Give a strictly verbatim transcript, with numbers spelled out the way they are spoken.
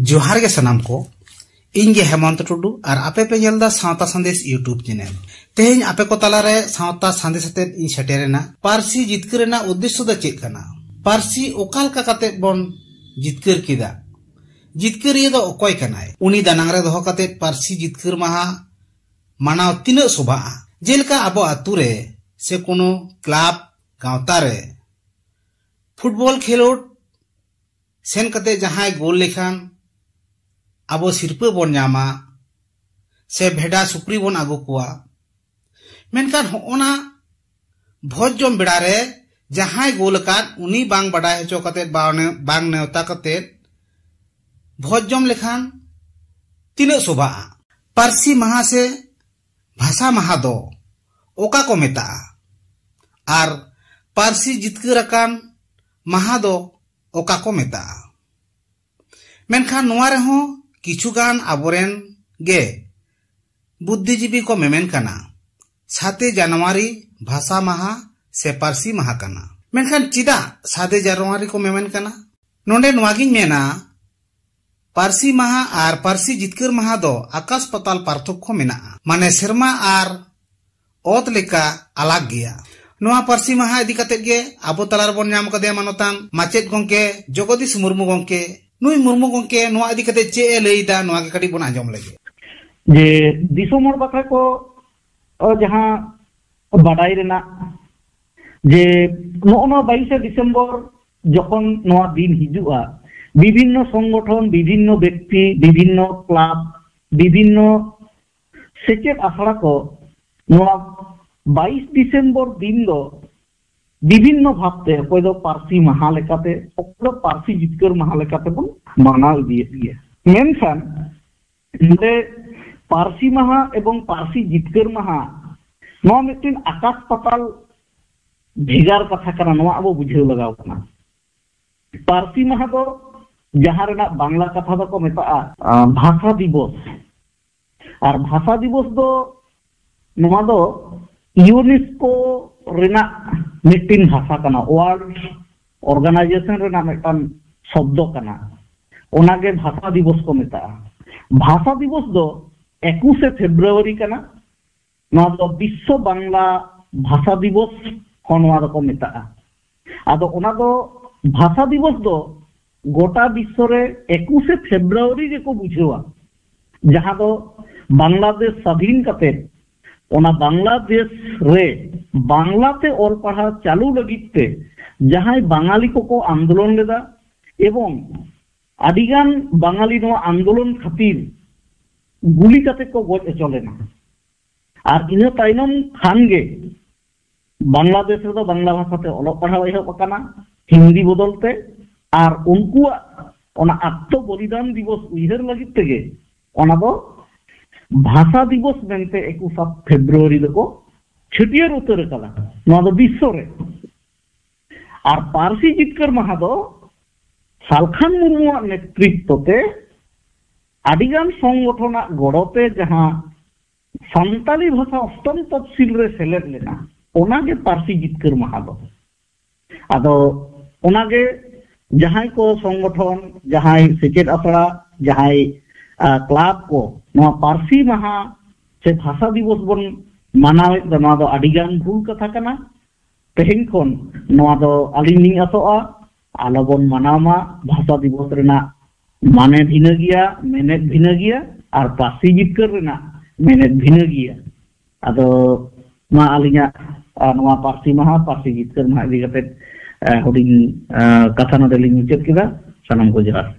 ᱡᱚᱦᱟᱨ ᱜᱮ ᱥᱟᱱᱟᱢ ᱠᱚ, ᱤᱧ ᱜᱮ ᱦᱮᱢᱚᱱᱛ ᱴᱩᱰᱩ ᱟᱨ ᱟᱯᱮ ᱯᱮ ᱧᱮᱞ ᱫᱟ ᱥᱟᱶᱛᱟ ᱥᱟᱸᱫᱮᱥ YouTube ᱪᱮᱱᱮᱞ᱾ ᱛᱮᱦᱮᱧ ᱟᱯᱮ ᱠᱚ ᱛᱟᱞᱟᱨᱮ ᱥᱟᱶᱛᱟ ᱥᱟᱸᱫᱮᱥ ᱟᱛᱮᱫ ᱤᱧ ᱥᱮᱴᱮᱨᱮᱱᱟ᱾ ᱯᱟᱹᱨᱥᱤ ᱡᱤᱛᱠᱟᱹᱨ ᱨᱮᱱᱟᱜ ᱩᱫᱽᱫᱮᱥᱥᱚ ᱫᱚ ᱪᱮᱫ ᱠᱟᱱᱟ? ᱯᱟᱹᱨᱥᱤ ᱚᱠᱟ ᱞᱮᱠᱟ ᱠᱟᱛᱮᱫ ᱵᱚᱱ ᱡᱤᱛᱠᱟᱹᱨ ᱠᱮᱫᱟ? ᱡᱤᱛᱠᱟᱹᱨᱤᱭᱟᱹ ᱫᱚ ᱚᱠᱚᱭ ᱠᱟᱱᱟᱭ? ᱩᱱᱤ ᱫᱟᱱᱟᱝ ᱨᱮ ᱫᱚᱦᱚ ᱠᱟᱛᱮᱫ ᱯᱟᱹᱨᱥᱤ ᱡᱤᱛᱠᱟᱹᱨ ᱢᱟᱦᱟ ᱢᱟᱱᱟᱣ ᱛᱤᱱᱟᱹᱜ ᱥᱚᱵᱷᱟᱜᱼᱟ? ᱡᱮᱞᱮᱠᱟ ᱟᱵᱚ ᱟᱛᱩ ᱨᱮ ᱥᱮ ᱠᱳᱱᱳ ᱠᱞᱟᱵᱽ ᱜᱟᱶᱛᱟ ᱨᱮ ᱯᱷᱩᱴᱵᱚᱞ ᱠᱷᱮᱞᱳᱰ ᱥᱮᱱ ᱠᱟᱛᱮ ᱡᱟᱦᱟᱸᱭ ᱜᱳᱞ ᱞᱮᱠᱷᱟᱱ ᱟᱵᱚ ᱥᱤᱨᱯᱟᱹ ᱵᱚᱱ ᱧᱟᱢᱟ ᱥᱮ ᱵᱷᱮᱰᱟ ᱥᱩᱠᱨᱤ ᱵᱚᱱ ᱟᱹᱜᱩ ᱠᱚᱣᱟ᱾ ᱢᱮᱱᱠᱷᱟᱱ ᱦᱚᱸᱜᱼᱚᱱᱟ ᱵᱷᱚᱡᱽ ᱡᱚᱢ ᱵᱮᱲᱟ ᱨᱮ ᱡᱟᱦᱟᱸᱭ ᱜᱳᱞ ᱟᱠᱟᱫ ᱩᱱᱤ ᱵᱟᱝ ᱵᱟᱰᱟᱭ ᱦᱚᱪᱚ ᱠᱟᱛᱮ, ᱵᱟᱝ ᱱᱮ-, ᱵᱟᱝ ᱱᱮᱣᱛᱟ ᱠᱟᱛᱮ ᱵᱷᱚᱡᱽ ᱡᱚᱢ ᱞᱮᱠᱷᱟᱱ ᱛᱤᱱᱟᱹᱜ ᱥᱚᱵᱷᱟᱜᱼᱟ? ᱯᱟᱹᱨᱥᱤ ᱢᱟᱦᱟ ᱥᱮ ᱵᱷᱟᱥᱟ ᱢᱟᱦᱟ ᱫᱚ ᱚᱠᱟ ᱠᱚ ᱢᱮᱛᱟᱜᱼᱟ? ᱟᱨ ᱯᱟᱹᱨᱥᱤ ᱡᱤᱛᱠᱟᱹᱨ ᱟᱠᱟᱱ ᱢᱟᱦᱟ ᱫᱚ ᱚᱠᱟ ᱠᱚ ᱢᱮᱛᱟᱜᱼᱟ? ᱢᱮᱱᱠᱷᱟᱱ ᱱᱚᱣᱟ ᱨᱮᱦᱚᱸ ᱠᱤᱪᱷᱩ ᱜᱟᱱ ᱟᱵᱚᱨᱮᱱ ᱜᱮ ᱵᱩᱫᱽᱫᱷᱤᱡᱤᱵᱤ ᱠᱚ ᱢᱮᱢᱮᱱ ᱠᱟᱱᱟ, ᱥᱟᱛᱮ ᱡᱟᱱᱩᱣᱟᱨᱤ ᱵᱷᱟᱥᱟ ᱢᱟᱦᱟ ᱥᱮ ᱯᱟᱹᱨᱥᱤ ᱢᱟᱦᱟ ᱠᱟᱱᱟ᱾ ᱢᱮᱱᱠᱷᱟᱱ ᱪᱮᱫᱟᱜ ᱥᱟᱛᱮ ᱡᱟᱱᱩᱣᱟᱨᱤ ᱠᱚ ᱢᱮᱢᱮᱱ ᱠᱟᱱᱟ? ᱱᱚᱰᱮ ᱱᱚᱣᱟ ᱜᱤᱧ ᱢᱮᱱᱟ, ᱯᱟᱹᱨᱥᱤ ᱢᱟᱦᱟ ᱟᱨ ᱯᱟᱹᱨᱥᱤ ᱡᱤᱛᱠᱟᱹᱨ ᱢᱟᱦᱟ ᱫᱚ ᱟᱠᱟᱥ ᱯᱟᱛᱟᱞ ᱯᱟᱨᱛᱷᱚᱠᱠᱚ ᱢᱮᱱᱟᱜᱼᱟ᱾ ᱢᱟᱱᱮ ᱥᱮᱨᱢᱟ ᱟᱨ ᱚᱛ ᱞᱮᱠᱟ ᱟᱞᱟᱜᱽ ᱜᱮᱭᱟ᱾ ᱱᱚᱣᱟ ᱯᱟᱹᱨᱥᱤ ᱢᱟᱦᱟ ᱤᱫᱤ ᱠᱟᱛᱮᱫ ᱜᱮ ᱟᱵᱚ ᱛᱟᱞᱟ ᱨᱮᱵᱚᱱ ᱧᱟᱢ ᱠᱟᱫᱮᱭᱟ ᱢᱟᱱᱚᱛᱟᱱ ᱢᱟᱪᱮᱫ ᱜᱚᱢᱠᱮ ᱡᱚᱜᱚᱫᱤᱥ ᱢᱩᱨᱢᱩ ᱜᱚᱢᱠᱮ᱾ ᱱᱩᱭ ᱢᱩᱨᱢᱩ ᱜᱚᱢᱠᱮ ᱱᱚᱣᱟ ᱤᱫᱤ ᱠᱟᱛᱮᱫ ᱪᱮᱫ ᱮ ᱞᱟᱹᱭ ᱮᱫᱟ, ᱱᱚᱣᱟ ᱜᱮ ᱠᱟᱹᱴᱤᱡ ᱵᱚᱱ ᱟᱸᱡᱚᱢ ᱞᱮᱜᱮ᱾ ᱡᱮ ᱫᱤᱥᱚᱢ ᱦᱚᱲ ᱵᱟᱠᱷᱨᱟ ᱠᱚ, ᱚ, ᱡᱟᱦᱟᱸ ᱵᱟᱰᱟᱭ ᱨᱮᱱᱟᱜ, ᱡᱮ ᱱᱚᱜᱼᱚ ᱱᱚᱣᱟ ᱵᱟᱭᱤᱥᱮ ᱰᱤᱥᱮᱢᱵᱚᱨ ᱡᱚᱠᱷᱚᱱ ᱱᱚᱣᱟ ᱫᱤᱱ ᱦᱤᱡᱩᱜᱼᱟ, ᱵᱤᱵᱷᱤᱱᱱᱚ ᱥᱚᱝᱜᱚᱴᱷᱚᱱ, ᱵᱤᱵᱷᱤᱱᱱᱚ ᱵᱮᱠᱛᱤ, ᱵᱤᱵᱷᱤᱱᱱᱚ ᱠᱞᱟᱵᱽ, ᱵᱤᱵᱷᱤᱱᱱᱚ ᱥᱮᱪᱮᱫ ᱟᱥᱲᱟ ᱠᱚ ᱱᱚᱣᱟ ᱵᱟᱭᱤᱥ ᱰᱤᱥᱮᱢᱵᱚᱨ ᱫᱤᱱ ᱫᱚ ᱵᱤᱵᱷᱤᱱᱱᱚ ᱵᱷᱟᱵᱽᱛᱮ, ᱚᱠᱚᱭ ᱫᱚ ᱯᱟᱹᱨᱥᱤ ᱢᱟᱦᱟ ᱞᱮᱠᱟᱛᱮ, ᱚᱠᱚᱭ ᱫᱚ ᱯᱟᱹᱨᱥᱤ ᱡᱤᱛᱠᱟᱹᱨ ᱢᱟᱦᱟ ᱞᱮᱠᱟᱛᱮ ᱵᱚᱱ ᱢᱟᱱᱟᱣ ᱤᱫᱤᱭᱮᱫ ᱜᱮᱭᱟ᱾ ᱢᱮᱱᱠᱷᱟᱱ ᱱᱚᱰᱮ ᱯᱟᱹᱨᱥᱤ ᱢᱟᱦᱟ ᱮᱵᱚᱝ ᱯᱟᱹᱨᱥᱤ ᱡᱤᱛᱠᱟᱹᱨ ᱢᱟᱦᱟ, ᱱᱚᱣᱟ ᱢᱤᱫᱴᱮᱱ ᱟᱠᱟᱥ ᱯᱟᱛᱟᱞ ᱵᱷᱮᱜᱟᱨ ᱠᱟᱛᱷᱟ ᱠᱟᱱᱟ, ᱱᱚᱣᱟ ᱟᱵᱚ ᱵᱩᱡᱷᱟᱹᱣ ᱞᱟᱜᱟᱣ ᱠᱟᱱᱟ᱾ ᱯᱟᱹᱨᱥᱤ ᱢᱟᱦᱟ ᱫᱚ ᱡᱟᱦᱟᱸ ᱨᱮᱱᱟᱜ ᱵᱟᱝᱞᱟ ᱠᱟᱛᱷᱟ ᱫᱚᱠᱚ ᱢᱮᱛᱟᱜᱼᱟ, ᱟ, ᱵᱷᱟᱥᱟ ᱫᱤᱵᱚᱥ᱾ ᱟᱨ ᱵᱷᱟᱥᱟ ᱫᱤᱵᱚᱥ ᱫᱚ ᱱᱚᱣᱟ ᱫᱚ ᱭᱩᱱᱮᱥᱠᱳ ᱨᱮᱱᱟᱜ ᱢᱤᱫᱴᱤᱱ ᱵᱷᱟᱥᱟ ᱠᱟᱱᱟ, ᱣᱟᱨᱞᱰ ᱚᱨᱜᱟᱱᱟᱭᱡᱮᱥᱚᱱ ᱨᱮᱱᱟᱜ ᱢᱤᱫᱴᱟᱝ ᱥᱚᱵᱫᱚ ᱠᱟᱱᱟ᱾ ᱚᱱᱟᱜᱮ ᱵᱷᱟᱥᱟ ᱫᱤᱵᱚᱥ ᱠᱚ ᱢᱮᱛᱟᱜᱼᱟ᱾ ᱵᱷᱟᱥᱟ ᱫᱤᱵᱚᱥ ᱫᱚ ᱮᱠᱩᱥᱮ ᱯᱷᱮᱵᱽᱨᱩᱣᱟᱨᱤ ᱠᱟᱱᱟ᱾ ᱱᱚᱣᱟ ᱫᱚ ᱵᱤᱥᱥᱚ ᱵᱟᱝᱞᱟ ᱵᱷᱟᱥᱟ ᱫᱤᱵᱚᱥ ᱦᱚᱸ ᱱᱚᱣᱟ ᱫᱚᱠᱚ ᱢᱮᱛᱟᱜᱼᱟ᱾ ᱟᱫᱚ ᱚᱱᱟ ᱫᱚ, ᱵᱷᱟᱥᱟ ᱫᱤᱵᱚᱥ ᱫᱚ ᱜᱚᱴᱟ ᱵᱤᱥᱥᱚ ᱨᱮ ᱮᱠᱩᱥᱮ ᱯᱷᱮᱵᱽᱨᱩᱣᱟᱨᱤ ᱜᱮᱠᱚ ᱵᱩᱡᱷᱟᱹᱣᱟ, ᱡᱟᱦᱟᱸ ᱫᱚ ᱵᱟᱝᱞᱟᱫᱮᱥ ᱥᱟᱫᱷᱤᱱ ᱠᱟᱛᱮ ᱚᱱᱟ ᱵᱟᱝᱞᱟᱫᱮᱥ ᱨᱮ ᱵᱟᱝᱞᱟᱛᱮ ᱚᱞ ᱯᱟᱲᱦᱟᱣ ᱪᱟᱹᱞᱩ ᱞᱟᱹᱜᱤᱫ ᱛᱮ ᱡᱟᱦᱟᱸᱭ ᱵᱟᱝᱟᱞᱤ ᱠᱚᱠᱚ ᱟᱱᱫᱳᱞᱚᱱ ᱞᱮᱫᱟ, ᱮᱵᱚᱝ ᱟᱹᱰᱤᱜᱟᱱ ᱵᱟᱝᱟᱞᱤ ᱱᱚᱣᱟ ᱟᱱᱫᱳᱞᱚᱱ ᱠᱷᱟᱹᱛᱤᱨ ᱜᱩᱞᱤ ᱠᱟᱛᱮ ᱠᱚ ᱜᱚᱡ ᱦᱚᱪᱚ ᱞᱮᱱᱟ᱾ ᱟᱨ ᱤᱱᱟᱹ ᱛᱟᱭᱱᱚᱢ ᱠᱷᱟᱱ ᱜᱮ ᱵᱟᱝᱞᱟᱫᱮᱥ ᱨᱮᱫᱚ ᱵᱟᱝᱞᱟ ᱵᱷᱟᱥᱟᱛᱮ ᱚᱞᱚᱜ ᱯᱟᱲᱦᱟᱣ ᱮᱦᱚᱵ ᱟᱠᱟᱱᱟ, ᱦᱤᱱᱫᱤ ᱵᱚᱫᱚᱞ ᱛᱮ᱾ ᱟᱨ ᱩᱱᱠᱩᱣᱟᱜ ᱚᱱᱟ ᱟᱛᱛᱚ ᱵᱚᱞᱤᱫᱟᱱ ᱫᱤᱵᱚᱥ ᱩᱭᱦᱟᱹᱨ ᱞᱟᱹᱜᱤᱫ ᱛᱮᱜᱮ ᱚᱱᱟ ᱫᱚ ᱵᱷᱟᱥᱟ ᱫᱤᱵᱚᱥ ᱢᱮᱱᱛᱮ ᱮᱠᱩᱥᱟ ᱯᱷᱮᱵᱽᱨᱩᱣᱟᱨᱤ ᱫᱚᱠᱚ ᱪᱷᱟᱹᱴᱭᱟᱹᱨ ᱩᱛᱟᱹᱨ ᱟᱠᱟᱫᱟ, ᱱᱚᱣᱟ ᱫᱚ ᱵᱤᱥᱥᱚ ᱨᱮ᱾ ᱟᱨ ᱯᱟᱹᱨᱥᱤ ᱡᱤᱛᱠᱟᱹᱨ ᱢᱟᱦᱟ ᱫᱚ ᱥᱟᱞᱠᱷᱟᱱ ᱢᱩᱨᱢᱩᱣᱟᱜ ᱱᱮᱛᱨᱤᱛᱵ ᱛᱮ ᱟᱹᱰᱤᱜᱟᱱ ᱥᱚᱝᱜᱚᱴᱷᱚᱱᱟᱜ ᱜᱚᱲᱚ ᱛᱮ ᱡᱟᱦᱟᱸ ᱥᱟᱱᱛᱟᱲᱤ ᱵᱷᱟᱥᱟ ᱚᱥᱴᱚᱢ ᱛᱚᱯᱥᱤᱞ ᱨᱮ ᱥᱮᱞᱮᱫ ᱞᱮᱱᱟ, ᱚᱱᱟᱜᱮ ᱯᱟᱹᱨᱥᱤ ᱡᱤᱛᱠᱟᱹᱨ ᱢᱟᱦᱟ ᱫᱚ᱾ ᱟᱫᱚ ᱚᱱᱟᱜᱮ ᱡᱟᱦᱟᱸᱭ ᱠᱚ ᱥᱚᱝᱜᱚᱴᱷᱚᱱ, ᱡᱟᱦᱟᱸᱭ ᱥᱮᱪᱮᱫ ᱟᱥᱲᱟ, ᱡᱟᱦᱟᱸᱭ, ᱟ, ᱠᱞᱟᱵᱽ ᱠᱚ ᱱᱚᱣᱟ ᱯᱟᱹᱨᱥᱤ ᱢᱟᱦᱟ ᱥᱮ ᱵᱷᱟᱥᱟ ᱫᱤᱵᱚᱥ ᱵᱚᱱ ᱢᱟᱱᱟᱣᱮᱫ ᱫᱚ, ᱱᱚᱣᱟ ᱫᱚ ᱟᱹᱰᱤᱜᱟᱱ ᱵᱷᱩᱞ ᱠᱟᱛᱷᱟ ᱠᱟᱱᱟ᱾ ᱛᱮᱦᱮᱧ ᱠᱷᱚᱱ ᱱᱚᱣᱟ ᱫᱚ ᱟᱹᱞᱤᱧ ᱞᱤᱧ ᱟᱥᱚᱜᱼᱟ, ᱟᱞᱚᱵᱚᱱ ᱢᱟᱱᱟᱣ ᱢᱟ᱾ ᱵᱷᱟᱥᱟ ᱫᱤᱵᱚᱥ ᱨᱮᱱᱟᱜ ᱢᱟᱱᱮ ᱵᱷᱤᱱᱟᱹ ᱜᱮᱭᱟ, ᱢᱮᱱᱮᱫ ᱵᱷᱤᱱᱟᱹ ᱜᱮᱭᱟ, ᱟᱨ ᱯᱟᱹᱨᱥᱤ ᱡᱤᱛᱠᱟᱹᱨ ᱨᱮᱱᱟᱜ ᱢᱮᱱᱮᱫ ᱵᱷᱤᱱᱟᱹ ᱜᱮᱭᱟ᱾ ᱟᱫᱚ ᱢᱟ ᱟᱹᱞᱤᱧᱟᱜ, ᱟ, ᱱᱚᱣᱟ ᱯᱟᱹᱨᱥᱤ ᱢᱟᱦᱟ, ᱯᱟᱹᱨᱥᱤ ᱡᱤᱛᱠᱟᱹᱨ ᱢᱟᱦᱟ ᱤᱫᱤ ᱠᱟᱛᱮ, ᱟ, ᱦᱩᱰᱤᱧ, ᱟ, ᱠᱟᱛᱷᱟ ᱱᱚᱰᱮ ᱞᱤᱧ ᱢᱩᱪᱟᱹᱫ ᱠᱮᱫᱟ᱾ ᱥᱟᱱᱟᱢ ᱠᱚ ᱡᱚᱦᱟᱨ᱾